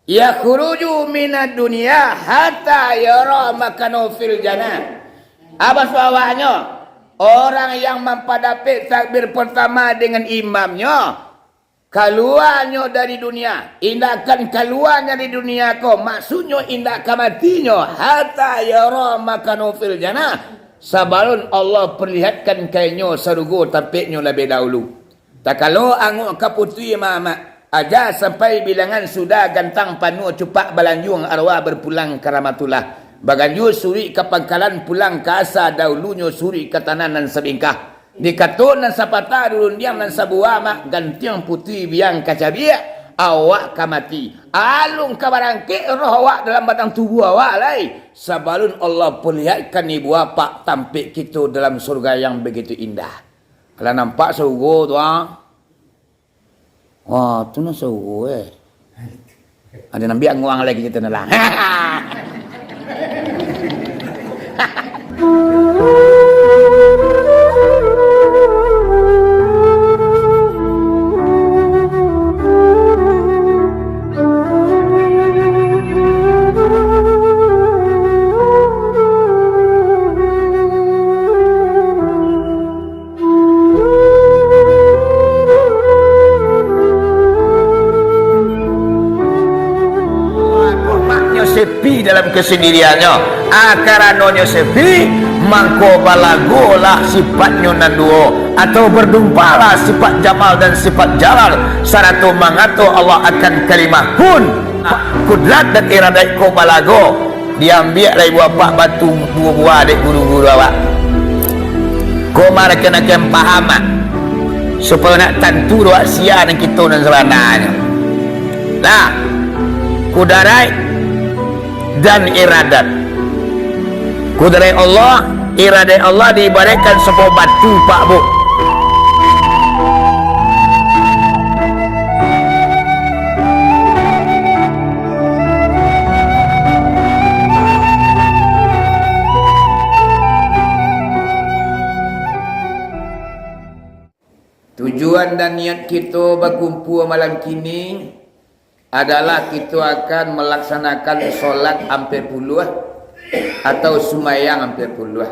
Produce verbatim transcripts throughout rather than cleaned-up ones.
Yakhruju minad dunya hatta yara makanahu fil jannah. Apo sabauknyo? Orang yang mampadapek takbir partamo dengan imamnyo, kaluanyo dari dunia, indak akan kalua dari dunia ko, maksudnyo indak ka matinyo, hatta yara makanahu fil jannah, sabalun Allah perlihatkan ka inyo sarugo tampeknyo labiah dahulu. Takalo angok ka putuih mamak, aja sampai bilangan sudah gantang panuah cupak balanjuang arwah berpulang ka rahmatullah. Baganjua suruik ka pangkalan pulang ka asa dahulunyo suruik ka tanah nan sabingkah. Dikato nan sapatah durundiang nan sabuah mak, gantiang putuih biang ka cabiak, awak ka mati. Alun ka barangkek roh awak dalam batang tubuah awak lai, sabalun Allah perlihatkan ibu apak tampek kito dalam surga yang begitu indah. Alah nampak sarugo tu, ah? Wah, tu nan sarugo, eh. Ado nan ambiak nguang lai kito tu lah. Maknyo sepi dalam kesendiriannyo. Ah, karanonyo sepi, mangko balagolah sifatnyo nan duo, atau berdumpalah sifat jamal dan sifat jalal, sarato mangato Allah akan kalimah kun. Kudrat dan iradat ko balago. Diambiak lai buah apak batu duo buah dek guru-guru awak. Ko marakan-akan paham, ah, supayo nak tantu doh sia nan kito nan sabananyo. Nah, kudaraik dan iradat. Kudaraik Allah, iradat Allah diibaratkan sabuah batu, Pak, Bu. Tujuan dan niat kito bakumpua malam kini adalah kito akan malaksanakan solat ampek puluah atau sumbayang ampek puluah.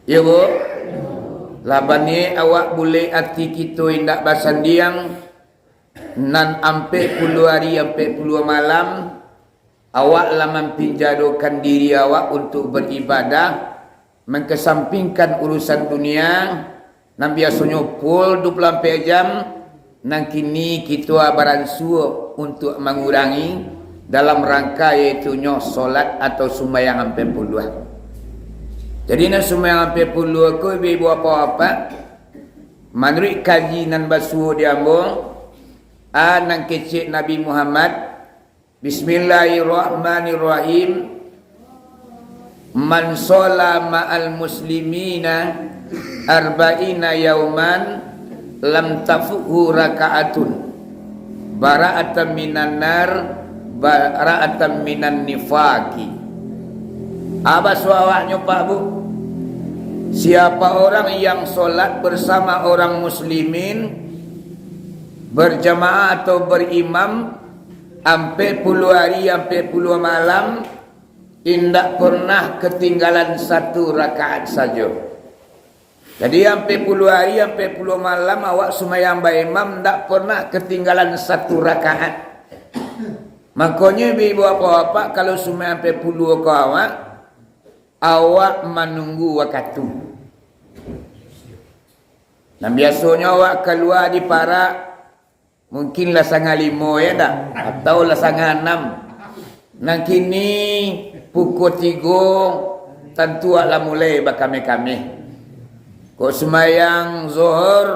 Iyo, Bu? Lah baniaik awak bulek ati kito indak basandiang, nan ampek puluah ari, ampek puluah malam, awak lah mampinjadokan diri awak untuak baribadah, mangkasampingkan urusan dunia, nan biasonyo pul duo puluah ampek jam, nan kini kito baransua untuak mangurangi dalam rangka, yaitunyo solat atau sumbayang ampek puluah. Jadi, nan sumbayang ampek puluah ko, ibu-ibu, apak-apak, manuruik kaji nan basuo di ambo, a, nan kecek Nabi Muhammad, Bismillahirrahmanirrahim. Man sholla ma'al muslimina arba'ina yauman lam tafukhu raka'atun bara'atan minan nar bara'atan minan nifaki. Apa suawaknyo, Pak, Bu? Siapa orang yang sholat bersama orang muslimin, berjamaah atau berimam, ampek puluah hari, ampek puluah malam, indak pernah ketinggalan satu rakaat sajo. Jadi, ampek puluah hari, ampek puluah malam, awak sumayang baimam, indak pernah ketinggalan satu rakaat. Makonyo, ibu-ibu, bapak-bapak, kalau sumayang ampek puluah ko awak, awak manunggu wakatu. Nan biasonyo awak kalua di parak, mungkin lah sangah limo, ya ndak? Atau lah sangah anam. Nan kini pukua tigo, tantu awak lah mulai bakameh-kameh. Kok sumayang Zohor,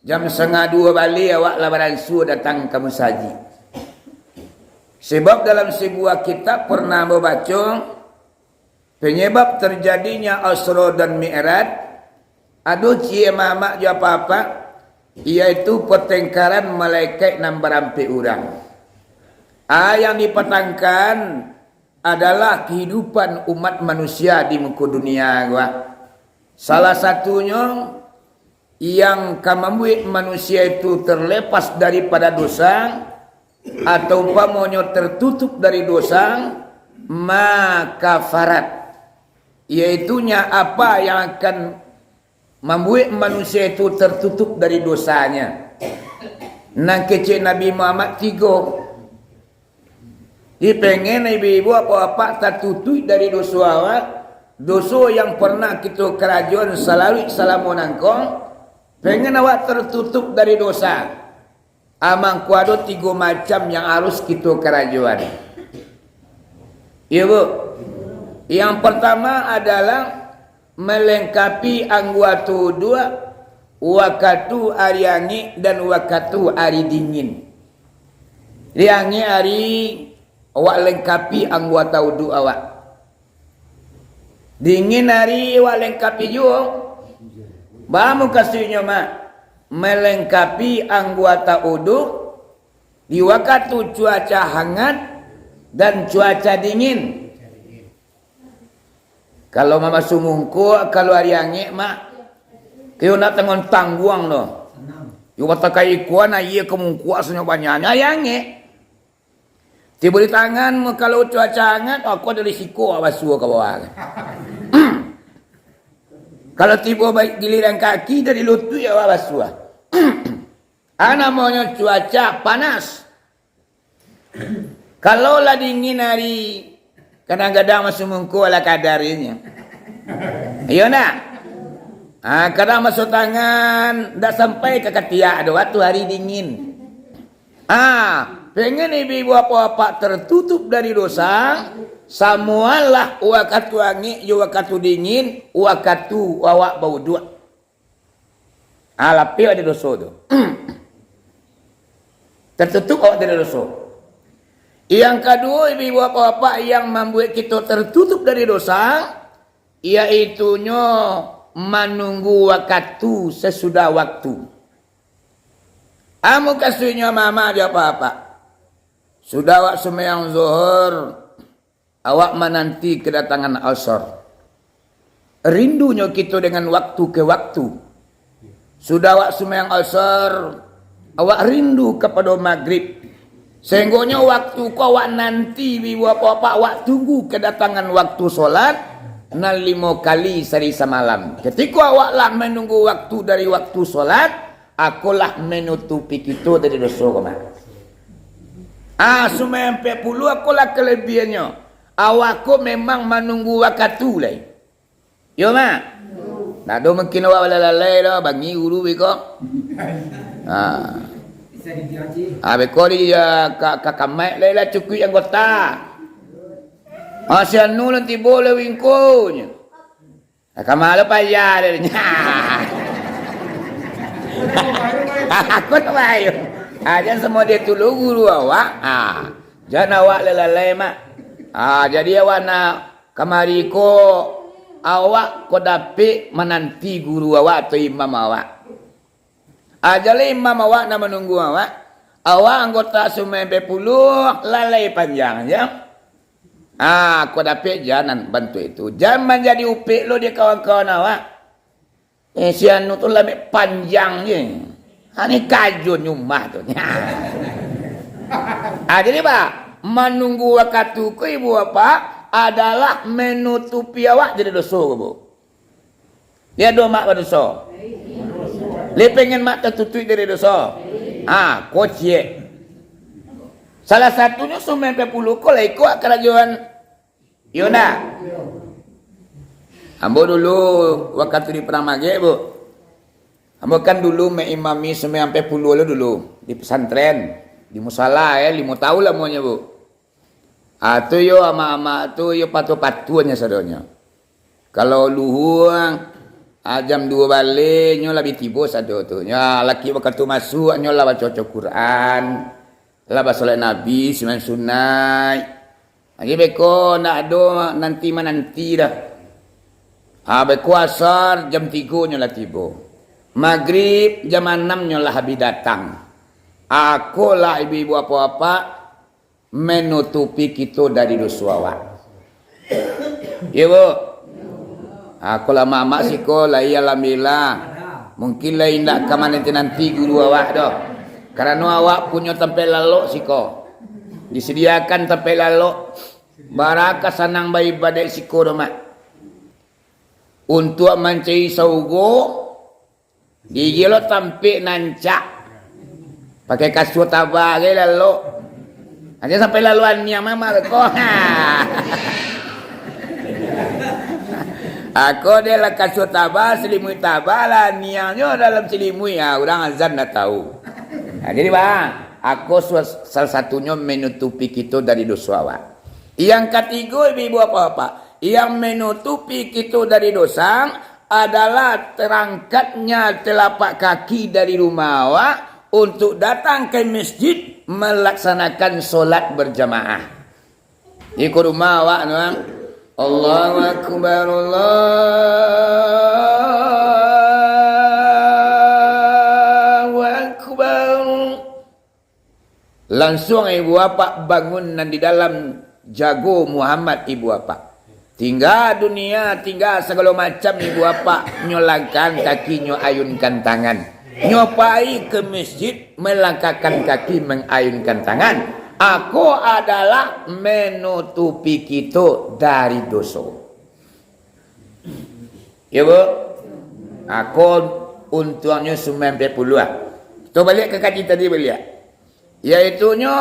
jam sangah duo baleh awak lah baransua datang ka musajik. Sebab dalam sabuah kitab pernah babaco, penyebab terjadinya Isra dan Mi'raj, ado ciek mamak jo apak-apak, yaitu pertengkaran malaikat nan barampek urang. A, yang dipatangkan adalah kehidupan umat manusia di muko dunia ko. Salah satunyo yang ka mambuek manusia itu terlepas daripada dosa, atau umpamonyo tertutup dari dosa, ma kafarat, yaitunya apa yang akan mambuek manusia itu tertutup dari dosanya. Nan kecek Nabi Muhammad tigo. Jadi pengen ibu-ibu, bapak-bapak tatutuik dari doso awak, doso yang pernah kito karajoan salaluik salamo nangko, pengen awak tertutup dari dosa. Amang ko ado tigo macam yang harus kito karajoan. Iyo, Bu. Yang pertama adalah melengkapi angguato uduak wakatu ari angek dan wakatu ari dingin. Ari angek ari, awak lengkapi angguato uduak awak. Dingin ari, awak lengkapi juo. Baa mukasuiknyo, Mak? Melengkapi angguato uduak di wakatu cuaca hangat dan cuaca dingin. Kalau mamaso mungkuak, kalau ari angek, Mak, kau nak tangan tangguang tu. Yo batakai ikuan, aia ka mungkuak sanyo banyaknyo, ari angek. Tibo di tangan, kalau cuaca hangat, aku ado risiko basuah ka bawah. Kalau tibo baik giliran kaki, dari lutuik awak basuah. Ah, namonyo cuaca panas. Kalau lah dingin ari, kadang-kadang maso mungkuak lah kadarinyo. Iyo ndak? Ah, kadang maso tangan, ndak sampai ka katiak do, wakatu ari dingin. Ah, pengen ibu-ibu bapak-bapak tertutup dari dosa, samualah wakatu angek jo wakatu dingin, wakatu awak bauduak. Ah, lapeh awak dari doso tu. Tertutup awak dari doso. Yang kaduo, ibu-ibu, bapak-bapak, yang mambuek kito tertutup dari dosa, yaitunyo manunggu wakatu sasudah waktu. Ah, mukasuiknyo, amak-amak jo bapak-bapak, sudah awak sumbayang Zuhur, awak mananti kadatangan Asar. Rindunyo kito dengan waktu ke waktu. Sudah awak sumbayang Asar, awak rindu kapado Magrib. Sahinggonyo waktu ko awak nanti, ibu-ibu, bapak-bapak, awak tunggu kadatangan waktu solat, nan limo kali sahari samalam. Katiko awak lah manunggu waktu dari waktu solat, ako lah manutupi kito dari doso ko, Mak. Ah, sumbayang ampek puluah ako lah kalabiahannyo. Awak ko memang manunggu wakatu lai. Yo, Mak? Ndak ado mungkin awak balalai-lalai doh, bangih guru beko. Ah. Ah, beko di, ah, ka, ka kamaik lai lah cukuik anggota. Ah, si Anu lah tibo lah wingkonyo. Ah, kama lo payah dek nyo. Aku tu bayu. Ah, jan samo dia tu lo guru awak. Ah, jan awak lalai, Mak. Ah, jadi awak nak kamari ko, awak ko dapek mananti guru awak atau imam awak. Ah, jadi imam awak nak manunggu awak. Awak anggota sumbayang ampek puluah, lalai panjang, yo. Ah, ko dapek jan bantuak itu. Jan manjadi upek lo di kawan-kawan awak. Eh, si Anu tu lamek panjang je. Ha, ni kajo nyumah tu. Ah, jadi, Pak, manunggu wakatu ko, ibu bapak, adalah manutupi awak dari doso ko, Bu. Lai ado mak badoso? Lai pengen mak tatutuik dari doso? Ha, ko ciek. Salah satunyo sumbayang ampek puluah ko lah iko karajoan. Iyo ndak? Ambo dulu wakatu di Padang Magek, Bu. Ambo kan dulu maimami sumbayang ampek puluah lo dulu di pesantren, di musala, eh, limo taun lamonyo, Bu. Ah, tu yo amak-amak tu yo patuah-patuahnyo sadonyo. Kalau luhua, ah, jam duo baleh nyo lah bi tibo sado tu. Nyo, ah, laki wakatu masuak nyo lah baco-co Quran, lah basolawat Nabi, sumbayang sunaik. Jadi beko ndak ado nanti-mananti doh. Ah, beko asar jam tigo nyo lah tibo. Magrib jam anam nyo lah bi datang. Ako lah ibu-ibu bapak-bapak, manutupi kito dari doso awak. Iyo, Bu? Ako lah mamak siko, lai alhamdulillah. Mungkin lai indak ka mananti-nanti guru awak doh. Karano awak punyo tampek lalok siko. Disadiakan tampek lalok. Bara ka sanang baibadah siko doh, Mak. Untuak mancari saugo, Gigi lo tampek nancak. Pakai kasua taba gai lalok. Aja sampai lalu aniang mama ko. Ako dek lah kasua taba, silimuik taba lah aniangnyo dalam silimuik. Ah, urang azan dah tahu. Nah, jadi bang, ako su-, salah satunyo menutupi kito dari doso awak. Yang katigo, ibu-ibu, bapak-bapak, yang menutupi kito dari dosa adalah terangkatnya telapak kaki dari rumah awak untuk datang ke masjid melaksanakan solat berjamaah. Iko rumah awak tu, ah. Allahu Akbar, Allahu Akbar. Lansuang ibu apak bangun nan di dalam jago Muhammad ibu apak. Tingga dunia, tingga sagalo macam ibu apak, nyo langkahkan kaki, nyo ayunkan tangan. Nyo pai ka masjid, melangkahkan kaki, mengayunkan tangan. Ako adalah menutupi kito dari doso. Yo, Bu? Ako untuangnyo sumbayang ampek puluah. Kito baliak ka kaji tadi baliak. Yaitunyo,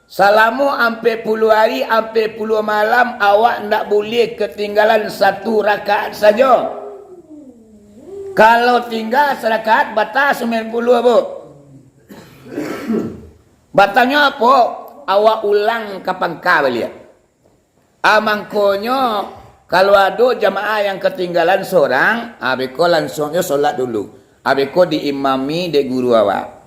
salamo ampek puluah ari, ampek puluah malam, awak ndak buliah katinggalan satu rakaat sajo. Kalau tingga sarakaat, batal sumbayang puluah, Bu. Batalnyo apo? Awak ulang ka pangka baliak. Ah, mangkonyo, kalau ado jamaah yang katinggalan sorang, ah, beko lansuang jo solat dulu. Ah, beko diimami dek guru awak.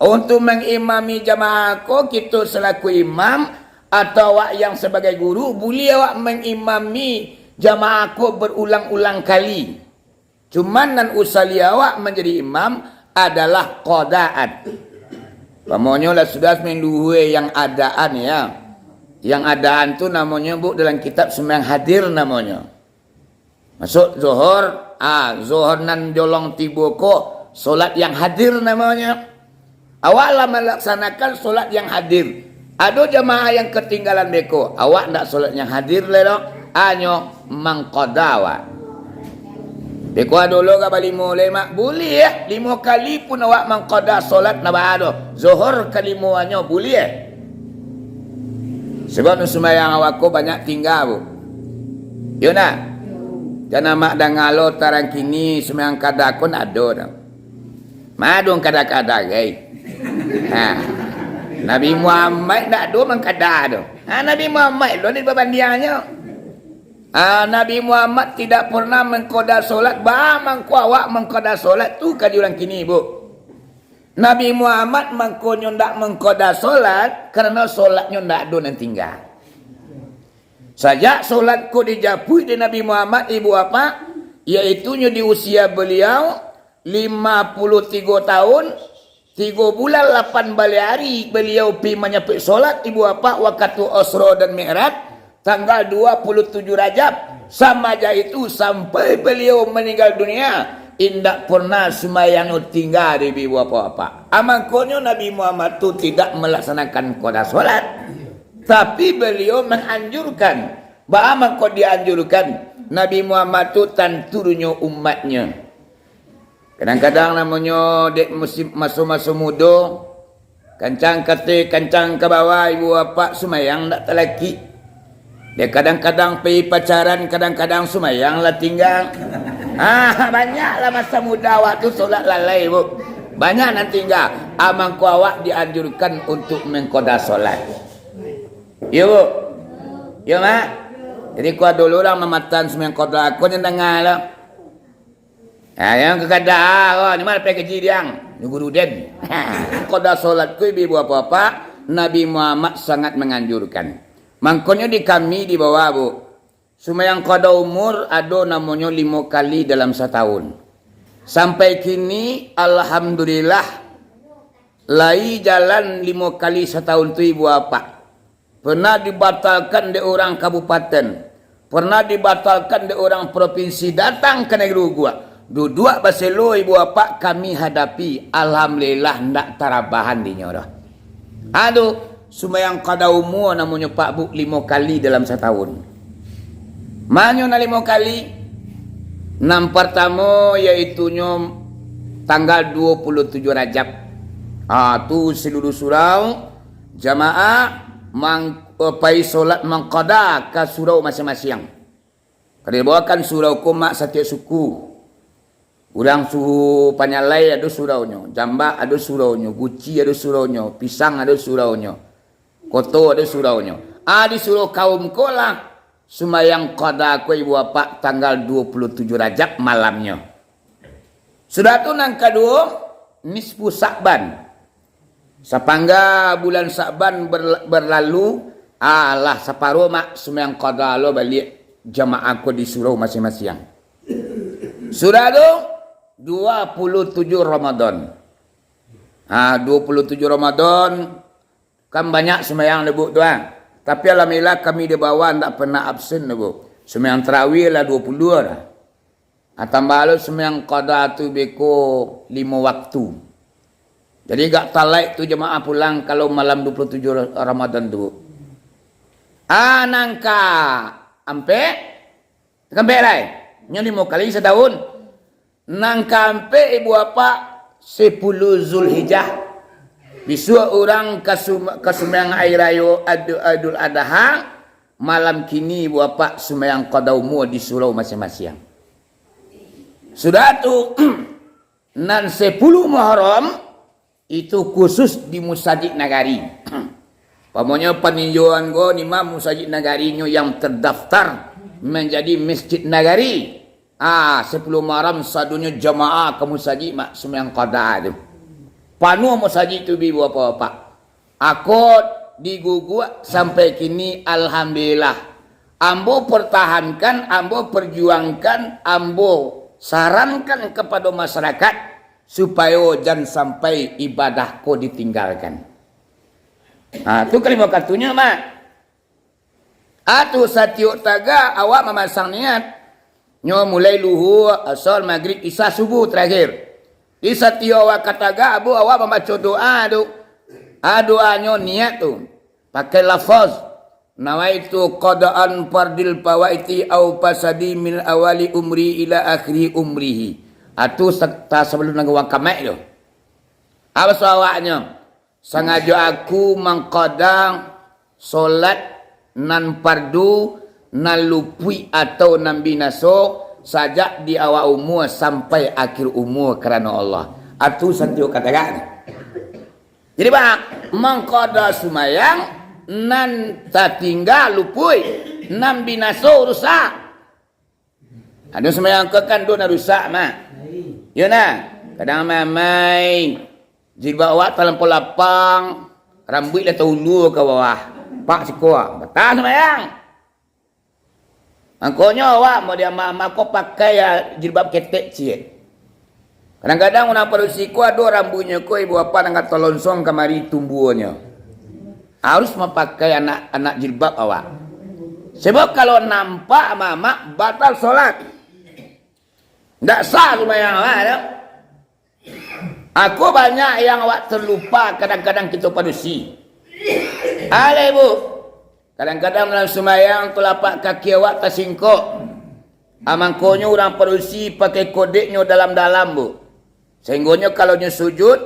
Untuk mangimami jamaah ko, kito salaku imam atau awak yang sabagai guru, buliah awak mangimami jamaah ko barulang-ulang kali. Cuman nan usali awak manjadi imam adalah qadaan. Pamonyo lah sudah sumbayang luhua yang adaan, ya. Yang adaan tu namonyo, Bu, dalam kitab sumbayang hadir namonyo. Masuk Zohor, ah, Zohor nan jolong tibo ko, solat yang hadir namonyo. Awak lah malaksanakan solat yang hadir. Ado jamaah yang katinggalan beko, awak ndak solat yang hadir lai doh, hanyo mangqada awak. Beko ado lo ka balimo lai, Mak? Buliah, limo kali pun awak mangqada solat ndak baa doh. Zohor kalimoannyo buliah. Sabab nan sumbayang awak ko banyak tingga, Bu. Yo ndak? Jan amak danga lo tarang kini sumbayang qada ko ndak ado doh. Ma dong kada-kada gai. Ha. Nabi Muhammad ndak ado mangkada tu. Ha, Nabi Muhammad lo ni babandiangnyo. Ha, Nabi Muhammad tidak pernah mangkada solat, ba mangko awak mangkada solat tu ka di urang kini, Bu. Nabi Muhammad mangkonyo ndak mangkada solat, karano solatnyo ndak ado nan tingga. Sajak solat ko dijapuik dek Nabi Muhammad, ibu apak, yaitunyo di usia beliau lima puluh tigo tahun, tigo bulan lapan baleh ari beliau pi manyapuik solat, ibu apak, wakatu Isra dan Mi'raj, tanggal dua puluh tujuh Rajab, samaja itu sampai beliau maninggal dunia, indak pernah sumbayangnyo tingga di ibu apak-apak. Amangkonyo Nabi Muhammad tu tidak melaksanakan qada solat. Tapi beliau menganjurkan. Baa mangko dianjurkan? Nabi Muhammad tu tanturnyo umatnyo. Kadang-kadang namonyo dek musim maso-maso mudo, kancang ka ateh, kancang ka bawah, ibu apak sumbayang ndak talakik. Dek kadang-kadang pai pacaran, kadang-kadang sumbayang lah tingga. Ah, banyaklah masa muda awak tu solat lalai, Bu. Banyak nan tingga. Amangko awak dianjurkan untuk mengqada solat. Iyo, Bu? Iyo, Mak? Jadi, kok ado urang mamatan sumbayang qada, ko jan danga lo. Ha, yang ka qada, oh, ni mah dapat gaji diang. Ni guru den. Qada solat ko, ibu-ibu, bapak-bapak, Nabi Muhammad sangat manganjurkan. Mangkonyo di kami di bawah, Bu. Sumbayang qada umur ado namonyo limo kali dalam satahun. Sampai kini, alhamdulillah, lai jalan limo kali satahun tu, ibu apak. Pernah dibatalkan dek urang kabupaten, pernah dibatalkan dek urang propinsi, datang ka Nagari Lubuak, Duduak baselo ibu apak kami hadapi, alhamdulillah ndak tarabahan dinyo doh. Ado, sumbayang qada umua namonyo Pak Bu limo kali dalam satahun. Manyo nan limo kali? Nan partamo yaitunyo tanggal dua puluh tujuh Rajab. Ah, tu seluruh surau jamaah mang-, eh, pai solat mangqada ka surau masiang-masiang. Ka dibawakan surau ko mak satiok suku. Urang suku Panyalai ado suraunyo, Jambak ado suraunyo, Guci ado suraunyo, Pisang ado suraunyo, Koto ado suraunyo. Ah, di surau kaum ko lah sumbayang qada ko ibu apak tanggal dua puluh tujuh Rajab malamnyo. Sudah tu nan kaduo, nisfu Sa'ban. Sapangga bulan Sa'ban ber-, berlalu, alah saparo mak sumbayang qada lo baliak jamaah ko di surau masiang-masiang. Sudah tu, dua puluh tujuh Ramadan. Ha, dua puluh tujuh Ramadan, kan banyak sumbayang dek Bu tu, ah. Tapi alhamdulillah kami di bawah ndak pernah absen dek Bu. Sumbayang tarawih lah dua puluh lah. Ah, tambah lo sumbayang qada tu beko limo waktu. Jadi agak talaik tu jamaah pulang kalau malam dua puluh tujuh Ramadan tu. Ah, nan ka ampek, ka ampek lai. Nyo limo kali satahun. Nan ka ampek ibu apak, sepuluh Zulhijjah. Bisuak urang ka sum-, ka sumbayang ari rayo Adu-, Idul Adha, malam kini ibu apak sumbayang qada umua di surau masiang-masiang. Sudah tu, nan sepuluh Muharram, itu khusus di musajik nagari. Pamonyo paninjauan ko ni mah musajik nagari nyo yang terdaftar menjadi masjid nagari. Ah, sepuluh Muharram sadonyo jamaah ka musajik mak sumbayang qada tu. Panuah musajik tu bi bapak-bapak. Ako diguguak sampai kini, alhamdulillah. Ambo pertahankan, ambo perjuangkan, ambo sarankan kepada masyarakat supayo jan sampai ibadah ko ditinggalkan. Ha, tu kalimo katunyo, Mak. Atu satiok tagak awak mamasang niat. Nyo mulai luhur, asar, magrib, isya, subuh terakhir. Di satiok awak ka tagak, abu awak mambaco doa tu. Ah, doanyo niat tu. Pakai lafaz, "Nawaitu qadaan fardil fawaiti au fasadi min awali umri ila akhiri umrihi." Atu serta sebelum nangguang kamaik tu. Apa awaknyo? Sangajo aku mangkada solat nan fardu, nan lupuik atau nan binaso, sajak di awak umua sampai akhir umua karano Allah. Atu satiok ka tagak ni. Jadi, baa, mangkada sumayang nan tatingga lupuik, nan binaso rusak. Ado sumbayang ko kan duo nan rusak, Mak. Iyo nah, kadang amai-amai, jilbab awak talampau lapang, rambuik lah taulua ka bawah. Pak siko, batal sumbayang. Mangkonyo awak mau di amak-amak ko pakai, ah, jilbab ketek ciek. Kadang-kadang urang padusi ko ado rambuiknyo ko, ibu apak nan ka talonsong kamari tumbuahnyo. Harus mapakai anak, anak jilbab awak. Sebab kalau nampak mamak, batal solat. Ndak sah sumbayang awak tu. Aku banyak yang awak terlupa, kadang-kadang kito padusi. Alah, Ibu. Kadang-kadang dalam sumbayang tulapak kaki awak tasingkok. Ah, mangkonyo urang padusi pakai kodeknyo dalam-dalam, Bu. Sahinggonyo kalau nyo sujud,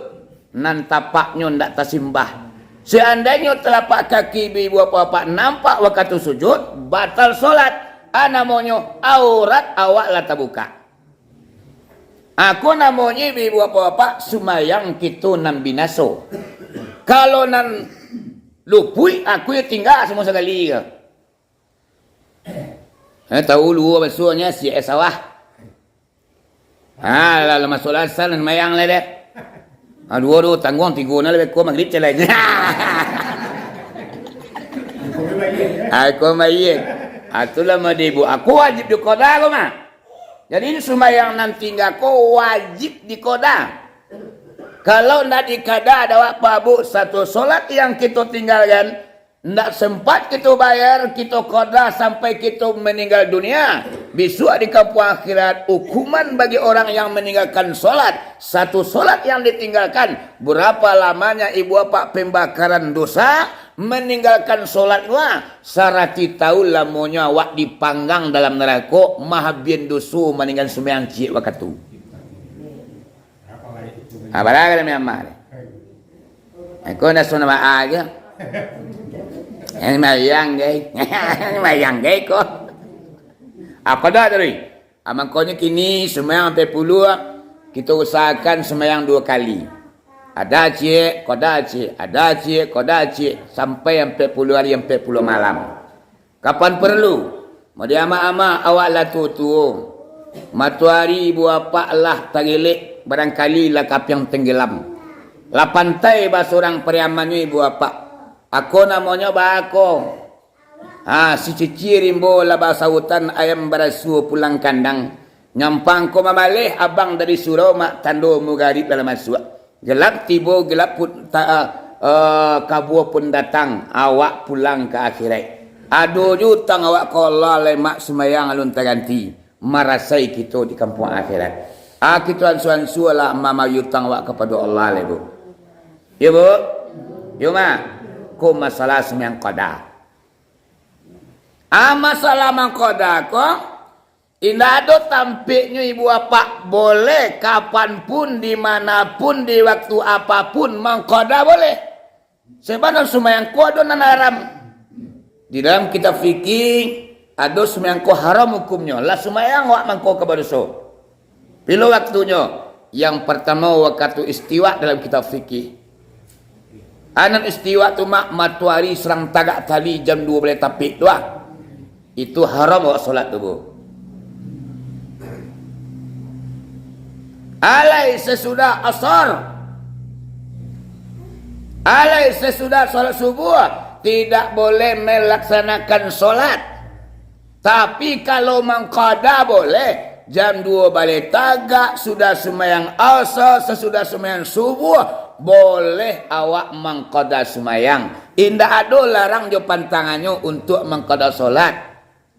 nan tapaknyo ndak tasimbah. Seandainyo tulapak kaki ibu-ibu apak-apak nampak wakatu sujud, batal solat. Ah, namonyo aurat awak lah tabukak. Aku namonyo ibu-ibu apak-apak sumbayang kito nan binaso. Kalau nan lupuik, aku yo tingga samo sakali ko. Eh, tahu luo basuahnyo si es sawah. Ha, lah, lah masuk lah asal nan mayang lah deh. Ha, duo tu tangguang tigo nah lebih kuat magrib calai. Ha, kuat magrib. Ha, tu lah mah ibu. Aku wajib dikoda aku mah. Jadi, sumbayang nan tingga ko wajib dikoda. Kalau ndak dikada, ada awak pabuk satu solat yang kito tinggalkan, Ndak sempat kito bayar, kito qada sampai kito meninggal dunia. Bisuak di kampuang akhirat, hukuman bagi orang yang meninggalkan solat, satu solat yang ditinggalkan, berapa lamanya ibu apak pembakaran dosa, meninggalkan solat ko, sarati taun lamonyo awak dipanggang dalam narako, mahabian doso maninggal sumbayang ciek wakatu. Apalah kata Myanmar. Aku nak sunat baa aja. Yang bayang gai. Yang bayang gai ko. Apa dah tadi? Ah, mangkonyo kini sumbayang ampek puluah, kito usahakan sumbayang duo kali. Ada ciek, koda ciek, ada ciek, koda ciek, sampai ampek puluah hari, ampek puluah malam. Kapan perlu? Mode amak-amak awak lah tuo-tuo. Matoari ibu apak lah tagelek, barangkali lah kapiang tenggelam. Lah pantai basorang Pariamannyo ibu apak. Ako namonyo bako. Ha, si cici rimbo lah basautan ayam barasuo pulang kandang. Nyampang ko mamaleh abang dari surau mak tando mugarib lah masuak. Gelap tibo, gelap pun ta-, eh, kabua pun datang, awak pulang ka akhirat. Ado ju utang awak ka Allah lai mak sumbayang alun taganti. Marasai kito di kampuang akhirat. Ah, kito ansua-ansua lah mamayu utang awak kapado Allah lai, Bu. Yo, Bu? Yo, Mak? Ko masalah sumbayang qada. Ah, masalah mangqada ko, indak ado tampeknyo ibu apak, boleh kapan pun, di mana pun, di waktu apa pun, mangqada boleh. Sabab sumbayang ko ado nan haram. Di dalam kitab fikih, ado sumbayang ko haram hukumnyo, lah sumbayang awak mangko ka badoso. Pilo waktunyo? Yang partamo wakatu istiwa dalam kitab fikih. Anan istiwa tu mak, matoari sadang tagak tali jam duo baleh tapek tu ah. Itu haram awak solat tu, Bu. Alai sasudah asar. Alai sasudah solat subuh, tidak boleh melaksanakan solat. Tapi kalau mangqada boleh, jam duo baleh tagak, sudah sumbayang asar, sasudah sumbayang subuh, boleh awak mangqada sumbayang. Indak ado larang jo pantangannyo untuak mangqada solat.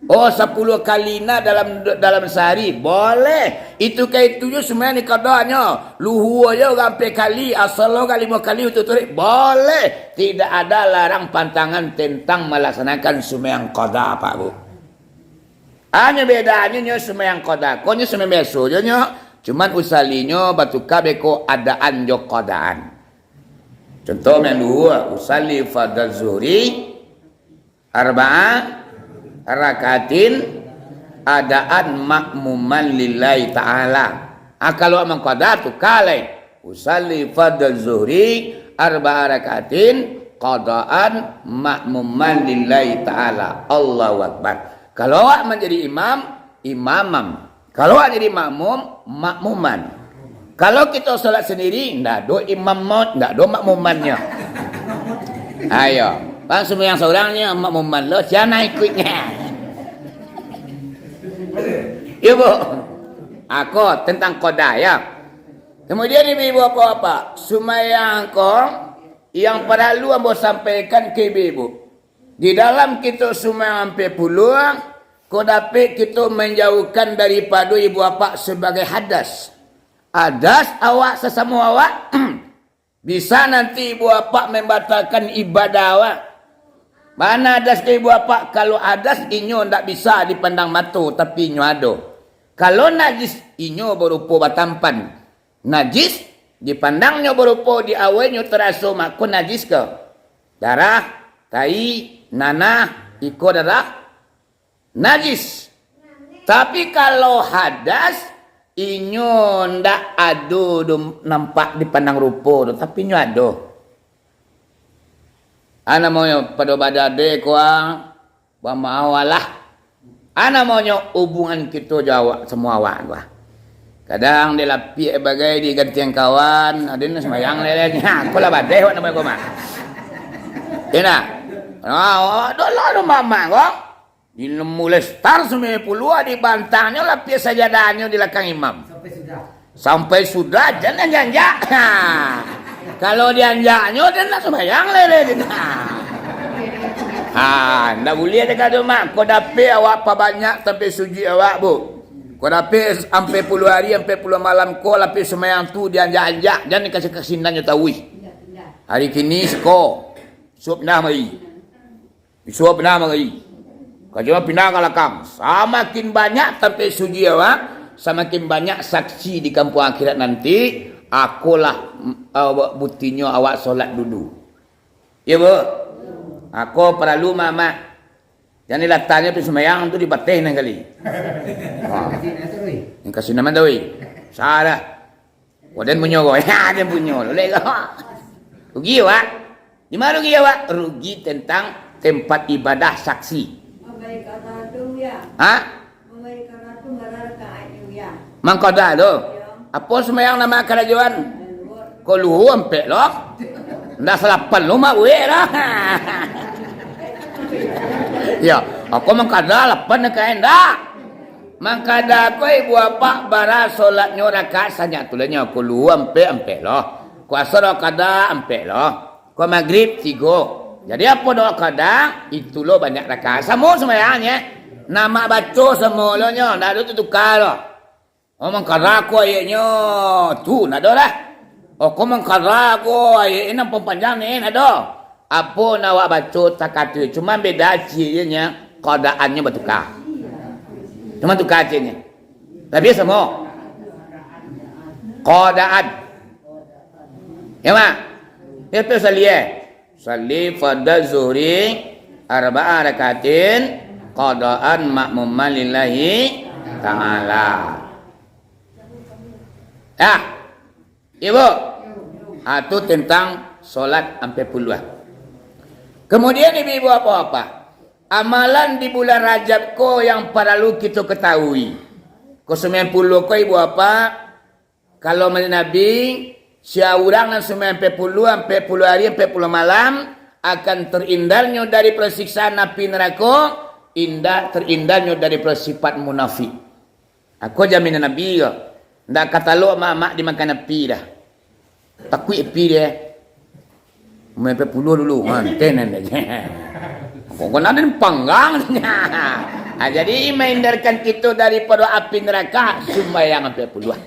Oh, sapuluah kali nah dalam, dalam sahari, boleh. Itu ka itu juo sumbayang diqadanyo. Luhua jo ampek kali, asar lo ka limo kali, utuik-utuik, boleh. Tidak ada larang pantangan tentang melaksanakan sumbayang qada, Pak, Bu. Hanyo bedanyo nyo sumbayang qada ko nyo sumbayang biaso jo nyo, cuman usalinyo batuka beko adaan jo qadaan. Contoh nan duo, usalli fardaz zuhri arba'a rakaatin adaan makmuman lillahi ta'ala. Ah, kalau mangqada tuka lai. Usalli fardaz zuhri arba'a rakaatin qadaan makmuman lillahi ta'ala. Allahu Akbar. Kalau awak manjadi imam, imamam. Kalau awak jadi makmum, makmuman. Kalau kito solat sandiri, ndak ado imam maut, ndak ado makmumannyo. Ayo, langsung yang sorang nyo makmuman lo, sia nan ikuiknyo. Iyo, Bu. Ako tentang qada, ya. Kemudian ibu-ibu, bapak-bapak, sumbayang ko yang paralu ambo sampaikan ka ibu-ibu. Di dalam kito sumbayang ampek puluah, ko dapek kito manjauhkan daripado ibu apak sabagai hadas. Hadas awak sasamo awak, bisa nanti ibu apak mambatalkan ibadah awak. Mano hadas ka ibu apak? Kalau hadas, inyo ndak bisa dipandang mato, tapi inyo ado. Kalau najis, inyo barupo batampan. Najis, dipandangnyo barupo di awaknyo taraso, mako najis ko. Darah, tai, nanah, iko darah, najis. Tapi kalau hadas, inyo ndak ado do nampak dipandang rupo do, tapi inyo ado. Ah, namonyo pado badade ko, ah, bamaolah. Ah, namonyo hubungan kito jo awak, samo awak ko, ah. Kadang dilapiak bagai digantian kawan, ado nan sumbayang leleng. Ha, ko lah badai awak namonyo ko mah. Iyo nah. Ah, awak dulu rumah mak ko. Di nemu lestar sambilan puluah, dibantangnyo lapiak sajadahnyo di lakang imam. Sampai sudah. Sampai sudah, jan dianjak-anjak. Ha. Kalau dianjaknyo, den nak sumbayang lai, lai, den. Ha. Ah, ndak buliah dek kado, Mak. Ko dapek awak pabanyak sampai sujud awak, Bu. Ko dapek ampek puluah hari, ampek puluah malam, ko lapeh sumayang tu dianjak-anjak, jan dikasih-kasih nan nyo tahu. Hari kini siko, suap pindah mari. Suap pindah mari. Kajuan pindah ka lakang. Samakin banyak sampai sujud awak, samakin banyak saksi di kampuang akhirat nanti, akolah, mm, awak butinyo awak solat dulu. Iyo, Bu? Ako paralu, Mak. Jan dilatanyo pi sumbayang tu dipateh nan kali. Ha. Yang kasih nama tu, weh. Salah. Waden punyo ko. Ya, den punyo. Lolek ko. Rugi awak. Di ma rugi awak? Rugi tentang tempat ibadah saksi. Mambari kata tu, ya. Ha? Mambari kata tu, marah ka ayu, ya. Mangkada tu. Ya. Apo sumbayang nama karajoan? Ko luhua ampek lo. Ndak salapan lo mak buek lah. Ya, aku mangkada lapan ka indak. Mangkada ko ibu apak bara solatnyo rakaat sanyak tu lah nyo. Ko luhua ampek, ampek lo. Ko asar kada ampek lo. Ko magrib tigo. Jadi apo doa kada, itu lo banyak rakaat. Samo sumbayangnyo. Nama baco samo lo nyo, ndak ado tu tuka lo. Oh, mangkada ko ayeknyo, tu ndak ado lah. Oh, ko mangkada ko ayek nan pampanjang ni, ndak ado. Apo nan awak baco takatu, cuma beda cieknyo, qadaannyo batuka. Cuma tuka cieknyo. Tapi samo. Qadaan. Ya, Mak? Ya, tu saliah. Salli fardaz zuhri arba'a rakaatin qadaan ma'muman lillahi ta'ala. Ah, Ibu. Ah, tu tentang solat ampek puluah. Kemudian ibu-ibu apak-apak, amalan di bulan Rajab ko yang paralu kito ketahui. Ko sambilan puluah ko ibu apak, Kalau mari Nabi, sia urang nan sumbayang ampek puluah, ampek puluah ari, ampek puluah malam, akan terindarnyo dari parasiksaan api narako, indak terindarnyo dari parasipat munafik. Ako jaminan Nabi ko. Ndak ka talok amak-amak dimakan api dah. Takuik api dia. Sampai puluah dulu. Ha, tenen aja. Kok kena den panggang. Ha, jadi, mahindarkan kito daripado api neraka, sumbayang sampai puluah.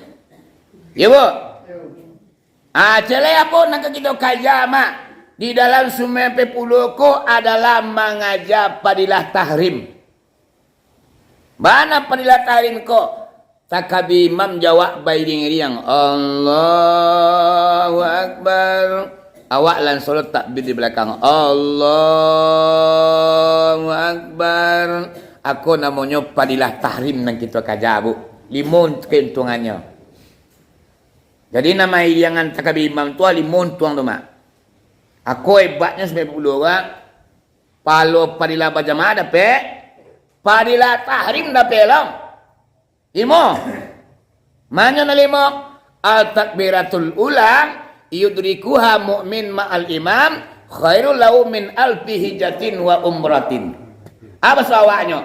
Ya, Bu? Ha, celek apo nak kito kaja, Mak? Di dalam sumbayang sampai puluah ko adalah mangaja padilah tahrim. Bana padilah tahrim ko? Takabia imam jawab bairiang-iriang, "Allahu Akbar." Awak lansuang takbir di balakang, "Allahu Akbar." Ako namonyo padilah tahrim nan kito kaja, Bu. Limo keuntuangannyo. Jadi, nan mairiangan takabia imam tu limo untuang tu, Mak. Ako hebatnyo sampai puluah urang. Palo padilah bajamaah dapek, padilah tahrim dapek lo. Limo. Manyo nan limo? Al takbiratul ula yudrikuha mu'min ma'al imam khairul lahu min alfi hijjatin wa umratin. Apo sawaaknyo?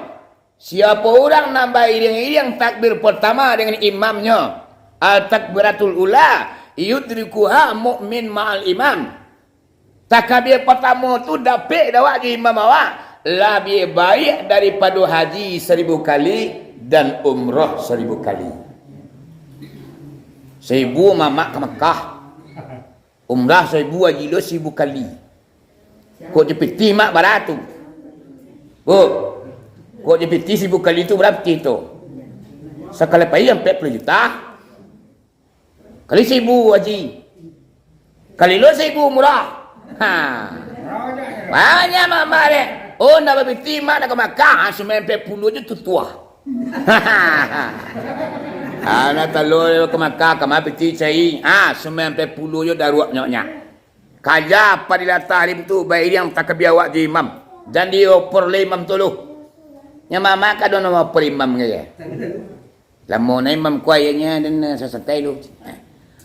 Siapo urang nan bairiang-iriang takbir partamo dengan imamnyo, al takbiratul ula, yudrikuha mu'min ma'al imam. Takbir partamo tu dapek dek awak jo imam awak, labiah baiak daripado haji saribu kali dan umrah saribu kali. Saribu mamak ka Makkah. Umrah saribu, haji lo saribu kali. Kok dipiti mak bara tu? Kok, kok dipiti saribu kali tu bara piti tu? Sakali pai ampek puluah juta. Kali saribu haji. Kali lo saribu umrah. Ha. Banyak mamak dek. Oh, ndak bapiti mak nak ka Makkah, ha, sumbayang ampek puluah jo tutuah. Anak talua ka Makkah, ka ma piti cai. Ah, sumbayang ampek puluah jo daruak nyoknya. Kaja padilah tahrim tu, bairiang takabia awak jo imam. Jan dioper lai imam tu lu. Nya mamak kado namo oper imam kaya. Lamo na imam ko ayaknyo dan, eh, sasatai lu.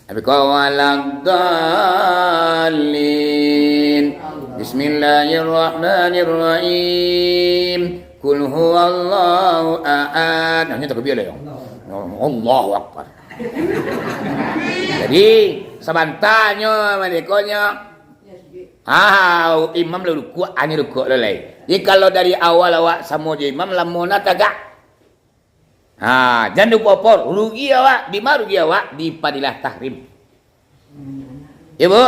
Tapi ko waladdallin. Bismillahirrahmanirrahim. Kul huwallahu ahad. Nah, ini takbir lah, ya. Allahu Akbar. Jadi, sabantanyo, malekonyo, Ah, imam lah rukuak, anyo rukuak lah lai. Jadi kalau dari awal awak samo jo imam, lamo nah tagak. Ha, jan diopor-opor, rugi awak, dima rugi awak, di padilah tahrim. Ya, Bu?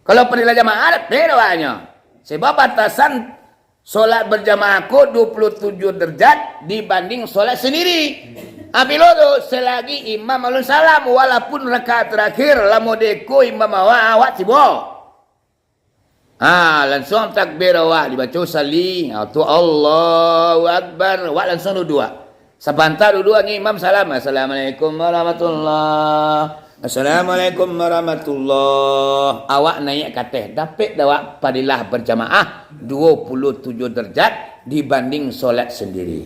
Kalau padilah jamaah, beda awaknyo. Sebab batasan solat berjamaah ko dua puluh tujuh derajat dibanding solat sendiri. Ha, bilo tu, selagi imam alun salam, walaupun rakaat terakhir, lamo deko imam awak, awak tibo. Ha, lansuang takbir awak, dibaco usalli, ha, tu Allahu Akbar, awak lansuang duduak. Sabanta duduak, angin imam salam, "Assalamualaikum warahmatullah. Assalamualaikum warahmatullah." Awak naiak ka ateh, dapek dah awak padilah berjamaah dua puluh tujuh derajat dibanding solat sendiri.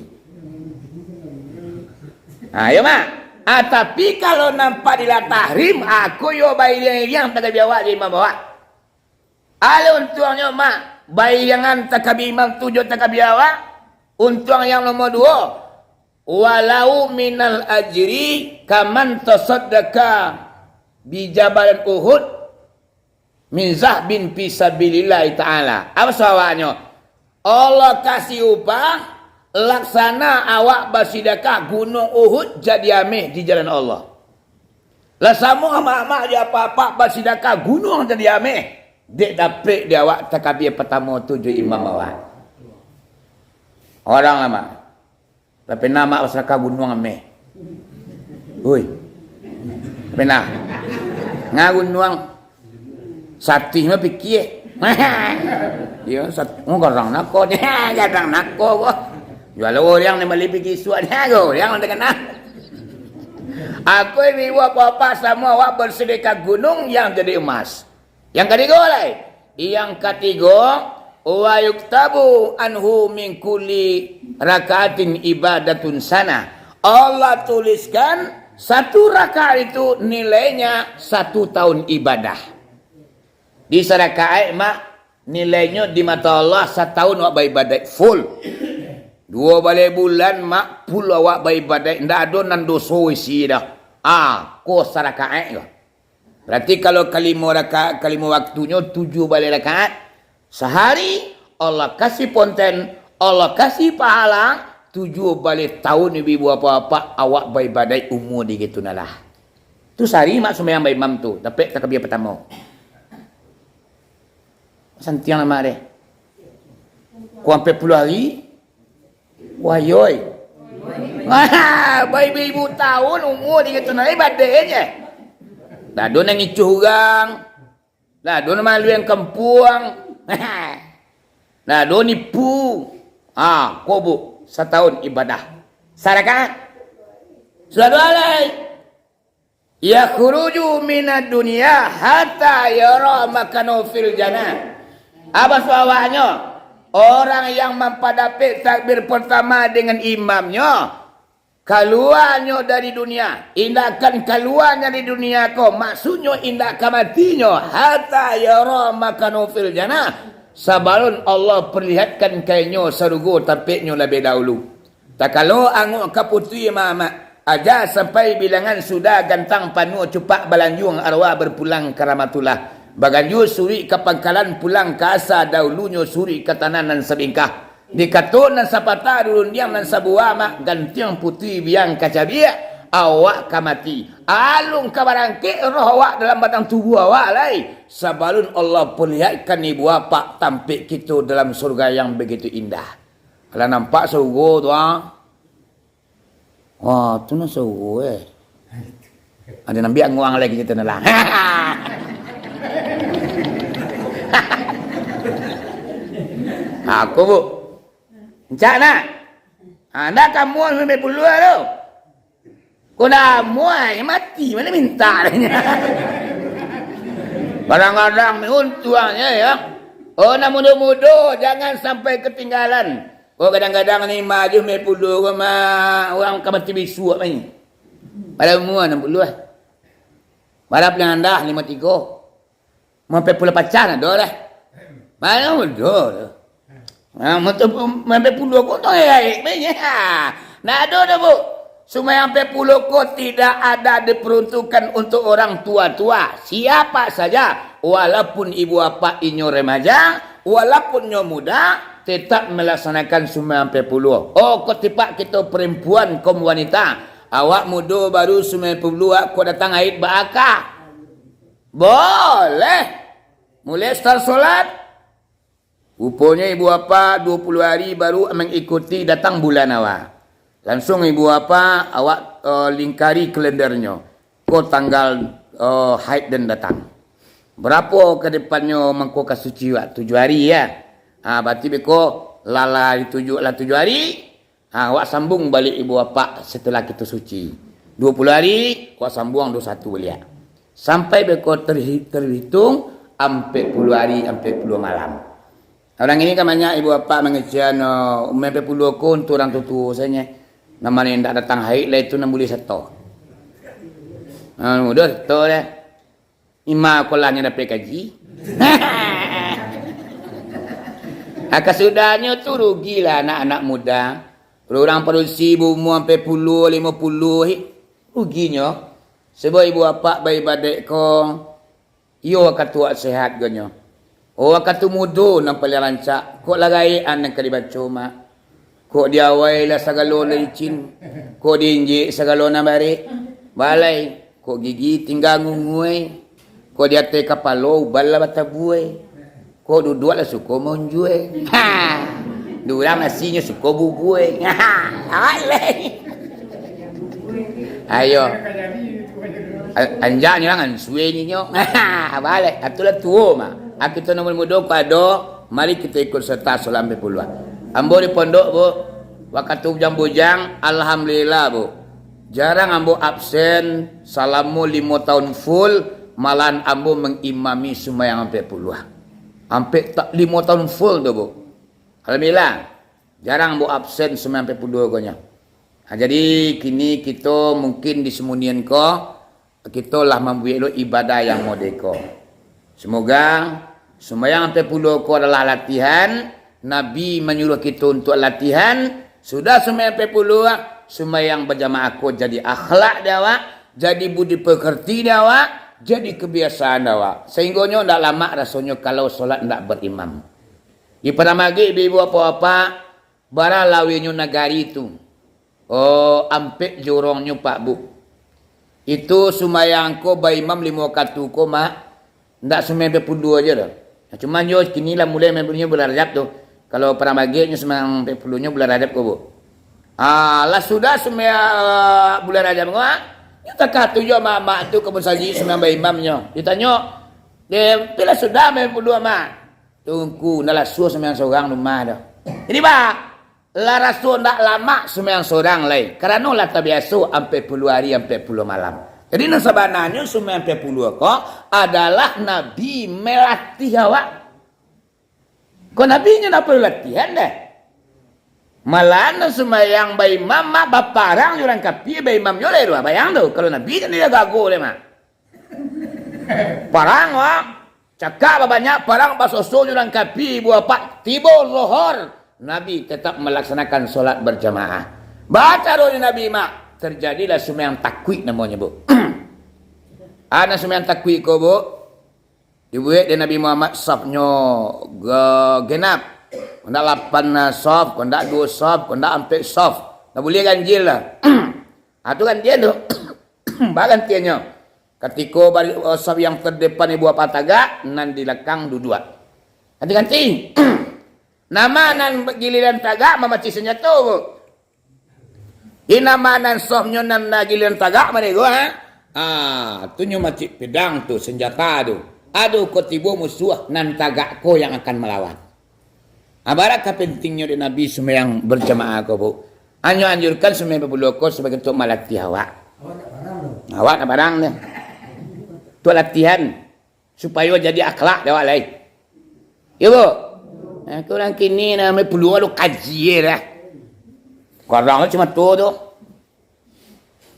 Ha, yo, Mak. Ah, tapi kalau nan padilah tahrim, aku yo bairiang-iriang takabia awak jo imam awak. Alun untuangnyo, Mak, bairiangan takabia imam tu jo takabia awak, untuang yang nomor duo, "Walau minal ajri kaman tasaddaqa bijabalin Uhud min zahabin fi sabilillahi ta'ala." Apa sawabanyo? Allah kasih upah, laksana awak basidakah gunuang Uhud jadi ameh di jalan Allah. Lah samo amak-amak jo apak-apak basidakah gunuang jadi ameh, dek dapek di awak takabia patamo tu jo imam awak. Orang lama. Tapi nama apak basidakah gunuang ameh. Oi. Pernah. Nga gunuang satih mah pikia. Iyo, sat-, oh, garang nako. Garang nako ko. Jual orang ni bali pigi suak ni, ko orang nan takana. Aku ibu apak-apak samo awak basidakah gunuang yang jadi emas. Yang katigo lai, yang katigo, "Wa yuktabu anhu min kulli rakaatin ibadatun sanah." Allah tuliskan satu rakaat itu nilainya satu tahun ibadah. Di sarakaat, Mak, nilainyo di mata Allah satahun awak baibadaik full. Duo baleh bulan, Mak, full awak baibadaik, ndak ado nan doso isi dah. Ah, ko sarakaat ko. Berarti kalau kalimo rakaat, kalimo waktunyo tujuah baleh rakaat, sahari Allah kasih ponten, Allah kasih pahala, tujuah baleh tahun ibu-ibu apak-apak awak baibadaik umua di gitu nah lah. Tu sahari mak sumbayang baimam tu, dapek takabia patamo. Santiang lamak deh. Kok ampek puluah hari, wayoi. Wah, baibu-ibu tahun umua di gitu nah, ibadetnyo. Dah ado nan ngicuah urang. Dah ado nan maluian kampuang. Dah ado nipu. Ha, ko bu, satahun ibadah. Sarakaat. Sudah dua lai. Yakhruju minad dunya hatta yara makanahu fil jannah. Apa sababanyo? Orang yang mampadapek takbir pertama dengan imamnyo, kaluanyo dari dunia, indak akan kalua dari dunia ko, maksudnyo indak ka matinyo, hatta yara makanahu fil jannah, sabalun Allah perlihatkan ka inyo sarugo tampeknyo labiah dahulu. Takalo angok ka putui mamak, aja sampai bilangan sudah gantang panuah cupak balanjuang arwah berpulang ka rahmatullah. Baganjua suruik ka pangkalan pulang ka asa dahulunyo suruik ka tanah nan sabingkah. Dikato nan sapatah, dirundiang nan sabuah mak, gantiang putui biang ka cabiak, awak ka mati. Alun ka barangkek roh awak dalam batang tubuah awak lai, sabalun Allah perlihatkan ibu apak tampek kito dalam surga yang begitu indah. Alah nampak sarugo tu, ah. Wah, tu nan sarugo, eh. Ado nan ambiak anguang lai kito tu lah. Aku, Bu. Encak nak? Ha, ndak kamu sampai puluah tu. Kok ndak amuah, mati, mana minta. Kadang-kadang untuangnyo, ya. Oh, nan mudo-mudo, jangan sampai ketinggalan. Oh, kadang-kadang ni maju meh puluah ko mah, urang ka mati bisuak mah ni. Padahal umua anam puluah. Padahal paling randah limo tigo. Mampek puluah pacan ado lah. Mana ado lah. Ha, mampek puluah ko tu gaek mah. Ha. Ndak ado doh, Bu. Sumbayang ampek puluah ko tidak ada diperuntukkan untuk orang tua-tua. Siapa saja, Walaupun ibu apak inyo remaja, walaupun nyo muda, tetap melaksanakan sumbayang ampek puluah. Oh, kok tipak kito perempuan, kaum wanita, awak mudo baru sumbayang ampek puluah, kok datang haid baakah? Boleh. Mulai start solat, ruponyo ibu apak dua puluh hari baru mangikuti datang bulan awak. Langsuang ibu apak awak, eh, lingkari kalendernyo. Ko tanggal, eh, haid den datang. Barapo ka depannyo mangko ka suci awak? Tujuah hari, ya. Ha, barati beko lah, lah tujuah, lah tujuah hari, ha, awak sambung baliak ibu apak setelah kito suci. Dua puluh hari, awak sambuang doso tu baliak. Sampai beko terhi-, terhitung ampek puluah hari, ampek puluah malam. Urang kini kan banyak ibu apak mangecekan, oh, umua ampek puluah ko untuak urang tuo-tuo sajo. Nan ma nan indak datang haid lah itu nan buliah sato. Ha, mudo sato deh. Ima sekolahnyo dapek gaji. Ah, kasudahnyo tu rugilah anak-anak muda. Urang padusi baumua ampek puluah, limo puluah, eh, ruginyo. Sabab ibu apak baibadaik ko, iyo wakatu awak sehat gonyo. Oh, wakatu mudo nan paliang rancak, kok lah gaek an nan ka dibaco, Mak. Kok di awai lah sagalo lah licin, kok di injek sagalo nan barek. Balai, kok gigi tingga ngunguai, kok di ateh kapalo uban lah batabuai, kok duduak lah suko maunjuai. Ha! Di urang nasinyo suko bubuai. Ha! Alai. Ayo. A-, anjaknyo lah ngan suenyo. Balai, atulah tuo mah. Aku tu nomor mudo ko ado, mari kito ikut serta solat ampek puluah. Ambo di pondok, Bu, wakatu bujang-bujang, alhamdulillah, Bu. Jarang ambo absen salamo limo tahun full, malahan ambo mangimami sumbayang ampek puluah. Ampek ta-, limo tahun full tu, Bu. Alhamdulillah, jarang ambo absen sumbayang ampek puluah ko nyo. Ha, jadi, kini kito mungkin di Sumunian ko, kito lah mambuek lo ibadah yang modeko. Semoga sumbayang ampek puluah ko adalah latihan. Nabi manyuruah kito untuak latihan. Sudah sumbayang ampek puluah, sumbayang bajamaah ko jadi akhlak di awak, jadi budi pekerti di awak, jadi kebiasaan di awak. Sehinggonyo ndak lamak rasonyo kalau solat ndak berimam. Di Padang Magek, ibu-ibu, bapak-bapak, bara lawenyo nagari tu. Oh, ampek jorongnyo, Pak, Bu. Itu sumbayang ko baimam limo wakatu ko, Mak. Ndak sumbayang ampek puluah ajo doh. Nah, cuman yo kini lah mulai main bunyi bulan Rajab tu. Kalau Padang Mageknyo sumbayang ampek puluahnyo bulan Rajab ko, Bu. Ah, lah sudah sumbayang, ah, bulan Rajab ko, ah, nyo takah tu jo mak-mak tu ka musajik sumbayang baimamnyo. Ditanyo, "Deh, tu lah sudah ampek puluah, Mak?" "Tungku, ndak lah suah sumbayang sorang rumah doh." Jadi, Pak, lah raso ndak lamak sumbayang sorang lai, karano lah tabiaso ampek puluah ari, ampek puluah malam. Jadi, nan sabananyo sumbayang ampek puluah ko adalah Nabi malatih awak. Ko Nabi nyo ndak paralu latihan deh. Malahan nan sumbayang baimam, Mak, baparang jo urang kapia, baimam jo lai tu, bayang tu, kalau Nabi nyo ndak jago deh, Mak. Parang, wak. Cakak babanyak, parang basoso jo urang kapia, ibu apak. Tibo Zohor, Nabi tetap melaksanakan solat berjamaah. Bacaronyo Nabi, Mak, terjadilah sumbayang takwik namonyo, Bu. Ana sumbayang takwik ko, Bu. Dibuek dek Nabi Muhammad safnyo ge-, genap. Kondak lapan, ah, saf, kondak duo saf, kondak ampek saf. Ndak buliah ganjil lah. Ah, tu gantian tu. Bagantiannyo. Katiko bari-, eh, saf yang terdepan ibu apak tagak, nan di lakang duduak. Ganti-ganti. Nama nan giliran tagak mamacik sanjato, Bu? Di nama nan safnyo nan giliran tagak mah dek ko, ha? Ah, tu nyo macik pedang tu, sanjata tu. Aduh, ko tibo musuah, nan tagak ko yang akan malawan. Ah, bara ka pentingnyo dek Nabi sumbayang berjamaah ko, Bu? Anyo anjurkan sumbayang bapuluah ko sabagai untuak malatih awak. Awak nak parang tu. Awak nak parang tu. Tu latihan supayo jadi akhlak dek awak lai. Yo, Bu? Nah, ko urang kini nah, main puluah lo kaji lah. Kadang cuma tu tu.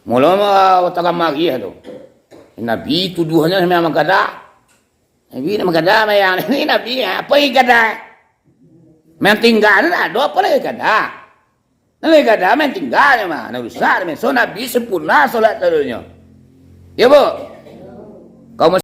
Mula mah tagak mari tu. Nabi tuduahnyo sampai manggadak. Nabi nak manggadak, mayang. Ni Nabi, apa yang gadak? Main tinggal ni lah, ada apa lagi gadak? Nah, lagi gadak main tinggal ni mah. Nah, rusak ni, so Nabi sempurna solat taruhnyo. Ya, Bu? Kaum